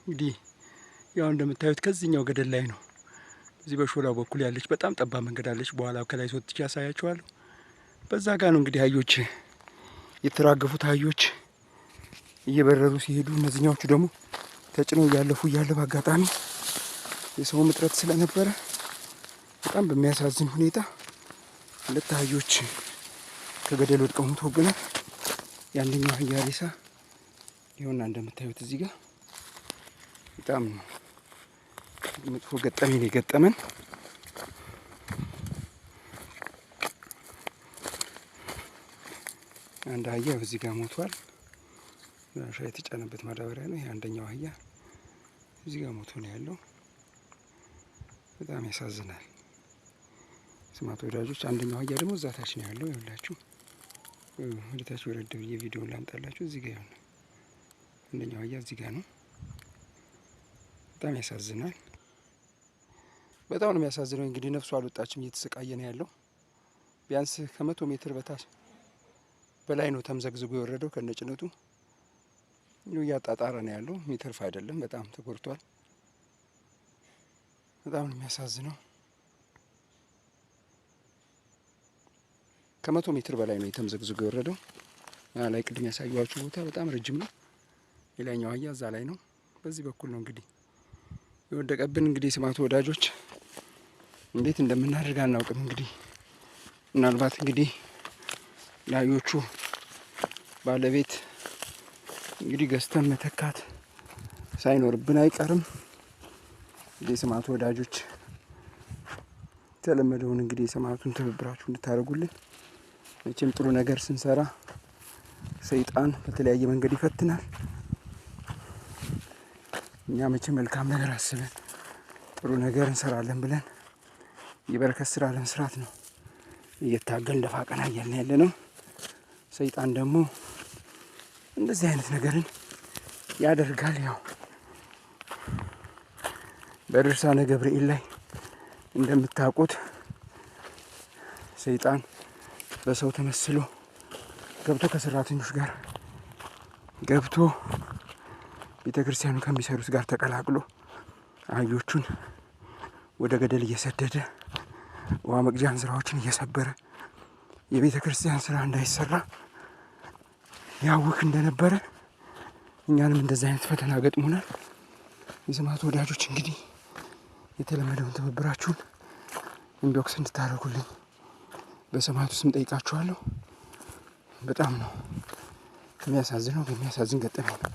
እንግዲህ ያው እንደምታዩት ከዚህኛው ገደል ላይ ነው። እዚህ በሾላው በኩል ያለች በጣም ጠባብ መንገድ አለች። በኋላ ከላይ ወጥቼ ያሳያችኋለሁ። በዛ ጋ ነው እንግዲህ አህዮች የተራገፉት አህዮች እየበረሩ ሲሄዱ፣ እነዚህኛዎቹ ደግሞ ተጭነው እያለፉ እያለ በአጋጣሚ የሰው እጥረት ስለነበረ በጣም በሚያሳዝን ሁኔታ ሁለት አህዮች ከገደል ወድቀው ሞተውብናል። የአንደኛው አህያ ሬሳ ይኸውና እንደምታዩት እዚህ ጋር። በጣም መጥፎ ገጠመኝ ነው የገጠመን። አንድ አህያ እዚህ ጋር ሞቷል። ሻ የተጫነበት ማዳበሪያ ነው። ይሄ አንደኛው አህያ እዚህ ጋር ሞቶ ነው ያለው። በጣም ያሳዝናል። ስማት ወዳጆች፣ አንደኛው አህያ ደግሞ እዛ ታች ነው ያለው። ይኸውላችሁ ወደ ታች ወረድ ብዬ ቪዲዮን ላምጣላችሁ። እዚህ ጋር ይሆናል። አንደኛው አህያ እዚህ ጋር ነው። በጣም ያሳዝናል። በጣም ነው የሚያሳዝነው። እንግዲህ ነፍሱ አልወጣችም፣ እየተሰቃየ ነው ያለው። ቢያንስ ከ100 ሜትር በታች በላይ ነው ተምዘግዝጎ የወረደው ከነጭነቱ። እያጣጣረ ነው ያለው። የሚተርፍ አይደለም። በጣም ተጎድቷል። በጣም ነው የሚያሳዝነው። ከ100 ሜትር በላይ ነው የተምዘግዝጎ የወረደው። ላይ ቅድም ያሳየኋችሁ ቦታ በጣም ረጅም ነው። ሌላኛው አህያ እዛ ላይ ነው። በዚህ በኩል ነው እንግዲህ የወደቀብን። እንግዲህ ስማቱ ወዳጆች፣ እንዴት እንደምናደርግ አናውቅም። እንግዲህ ምናልባት እንግዲህ ለአህዮቹ ባለቤት እንግዲህ ገዝተን መተካት ሳይኖርብን አይቀርም። እንግዲህ የሰማዕቱ ወዳጆች፣ የተለመደውን እንግዲህ የሰማዕቱን ትብብራችሁ እንድታደርጉልን። መቼም ጥሩ ነገር ስንሰራ ሰይጣን በተለያየ መንገድ ይፈትናል። እኛ መቼም መልካም ነገር አስበን ጥሩ ነገር እንሰራለን ብለን የበረከት ስራ ለመስራት ነው እየታገልን ደፋ ቀና እያልን ያለ ነው። ሰይጣን ደግሞ እንደዚህ አይነት ነገርን ያደርጋል። ያው በድርሳነ ገብርኤል ላይ እንደምታውቁት ሰይጣን በሰው ተመስሎ ገብቶ ከሰራተኞች ጋር ገብቶ ቤተ ክርስቲያኑ ከሚሰሩት ጋር ተቀላቅሎ አህዮቹን ወደ ገደል እየሰደደ፣ ውሃ መቅጃ እንስራዎችን እየሰበረ፣ የቤተ ክርስቲያን ስራ እንዳይሰራ ያውክ እንደነበረ እኛንም እንደዚህ አይነት ፈተና ገጥሞናል። የሰማዕቱ ወዳጆች፣ እንግዲህ የተለመደውን ትብብራችሁን inbox እንድታደርጉልኝ በሰማዕቱ ስም ጠይቃችኋለሁ። በጣም ነው የሚያሳዝነው፣ የሚያሳዝን ገጠመኝ ነው።